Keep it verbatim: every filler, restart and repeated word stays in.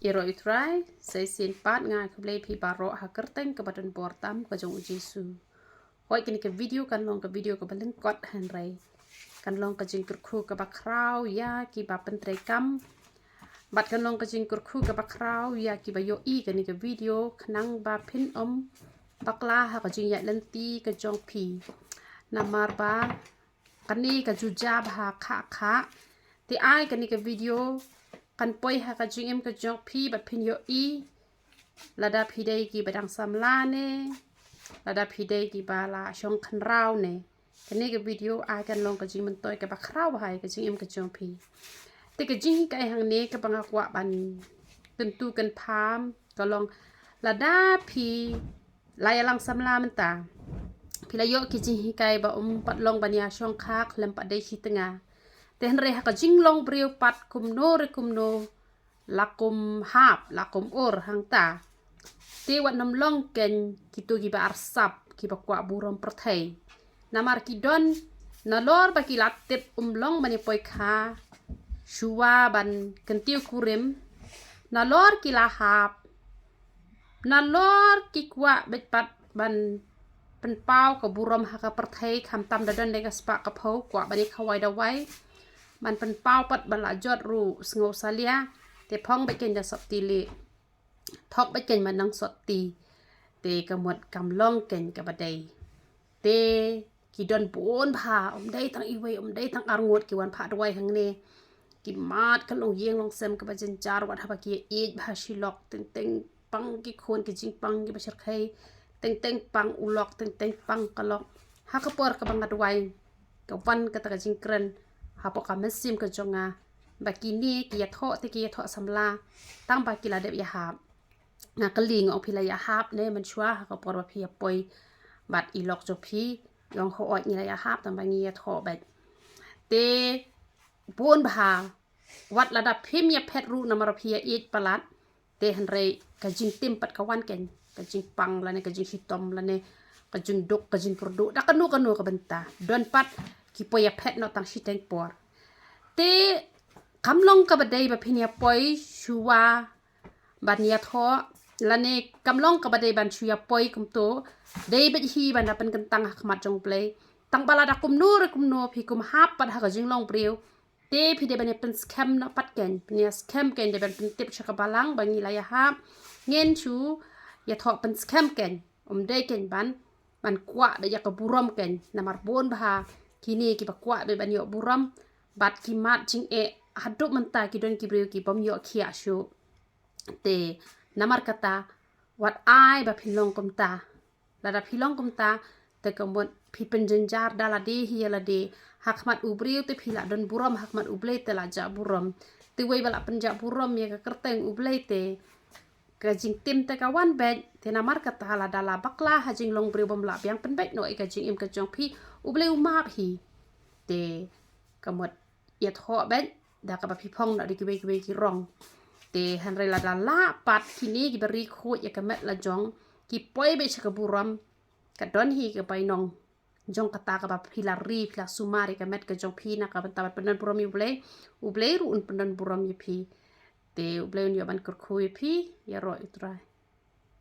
Ïaroh ïa u Trai, sa shisien pat nga ai khublei phi baroh ha ka kyrteng kaba don bor tam ka jong u Jisu. Hooid, kane ka video kan long ka video kaba lyngkot, hynrei kan long ka jingkyrkhu kaba khraw ïa kiba pyntreikam. Bad kan long ka jingkyrkhu kaba khraw ïa kiba ïohi kane ka video, khnang ba phin ym bakla ha ka jingïaid lynti ka jong phi. Namar ba kane ka ju jia bha kha kha. Te ai kane ka video kan poi ha ka jingim ka jong phi bad phin ïohi. Lada phi dei kiba dang samla ne, lada phi dei kiba la shong khynraw ne, kane ka video ai kan long ka jingmyntoi kaba khraw bha ïa ka jingim ka jong phi. Te ka jinghikai hangne kaba nga kwah ban kyntu kynpham ka long, lada phi la ïalang samla mynta, phi la ïoh ki jinghikai ba ym pat long ban ïa shongkha khlem pat dei shi tnga. Te hynrei ha ka jinglong briew pat kumno re kumno, la kum hap, la kum ur hangta. Te wat nym long keiñ kito kiba arsap, kiba kwah burom pyrthei. Namar ki don, nalor ba ki la tip ym long ban ïa poi kha shuwa ban kyntiew kurim, nalor ki la hap, nalor ki kwah beit pat ban pynpaw ka burom ha ka pyrthei, khamtam da don dei ka spah ka phew, kwah ban ïa khawai dawai, ban pynpaw pat ban la jot ruh sngew salia. Te phong beit keiñ da sopti lieh, thok beit keiñ ban nang sopti. Te ka mut kam long keiñ kaba dei. Te ki don bun bha, ym dei tang iwei, ym dei tang arngut ki wan phah dawai hangne. Ki mad ka longïing longsem kaba jynjar, wat haba ki ïeit bha shi lok, teng teng pang ki khun ki jingpang kiba shyrkhei, teng teng pang u lok, teng teng pang ka lok. Ha ka por kaba nga dawai, ka wan kata ka jingkren hapoh ka mynsiem ka jong nga ba kine ki ïathoh te ki ïathoh samla tang ba ki la dep ïahap. Nga kylli, nga ong, phi la ïahap ne mynshuwa ha ka por ba phi ïa poi bad i lok jong phi? Nga ong hooid, ngi la ïahap, tang ba ngi ïathoh beit. Te bun bha, wat lada phim ïa phet ruh namar phi ïa ïeit palat. Te hynrei ka jingtim pat ka wan keiñ, ka jingpang lane ka jingshitom lane ka jingduk ka jingkyrduh da kano kano ka bynta. Don pat ki poi ïa phet noh tang shiteng por. Te kam long kaba dei ba phin ïa poi shuwa ban ïathoh, lane kam long kaba dei ban shu ïa poi kumto. Dei beit hi ban da pynkyntang ha khmat jong U Blei. Tang ba lada kumno re kumno phi kum hap pat ha ka jinglong briew, te phi dei ban ïa pynskhem noh pat keiñ, pynskhem keiñ, dei ban pyntip sha ka balang ba ngi la ïahap, ngin shu ïathoh pynskhem keiñ. Ym dei keiñ ban, ban kwah da ïa ka burom keiñ, namar bun bha kine kiba kwah beit ban ïoh burom bad ki mad jingeh. Haduh mynta ki don ki briew ki bym ïoh khiah shuh. Te namar kata, wat ai ba phin long kumta. Lada phi long kumta, te ka mut phi pynjynjar da lade hi ïa lade. Ha khmat u briew te phi la don burom, ha khmat U Blei te la jah burom. Te wei ba la pynjah burom ïa ka kyrteng U Blei te ka jingtim te ka wan beit. Te namar kata, lada la bakla ha jinglong briew, bym lah biang pynbeit noh ïa ka jingim ka jong phi, U Blei u map hi. Te ka mut ïathoh beit da kaba phi phong noh da kiwei kiwei ki rong. Te hynrei lada lah pat kine kiba ri khuid ïa ka met la jong, ki poi beit sha ka burom, ka don hi ka bainong jong kata kaba phi la ri, phi la sumar ïa ka met ka jong phi na ka bynta ban pyndon burom ïa U Blei. U Blei ruh un pyndon burom ïa phi. Te U Blei un ïoh ban kyrkhu ïa phi. Ïaroh ïa U Trai.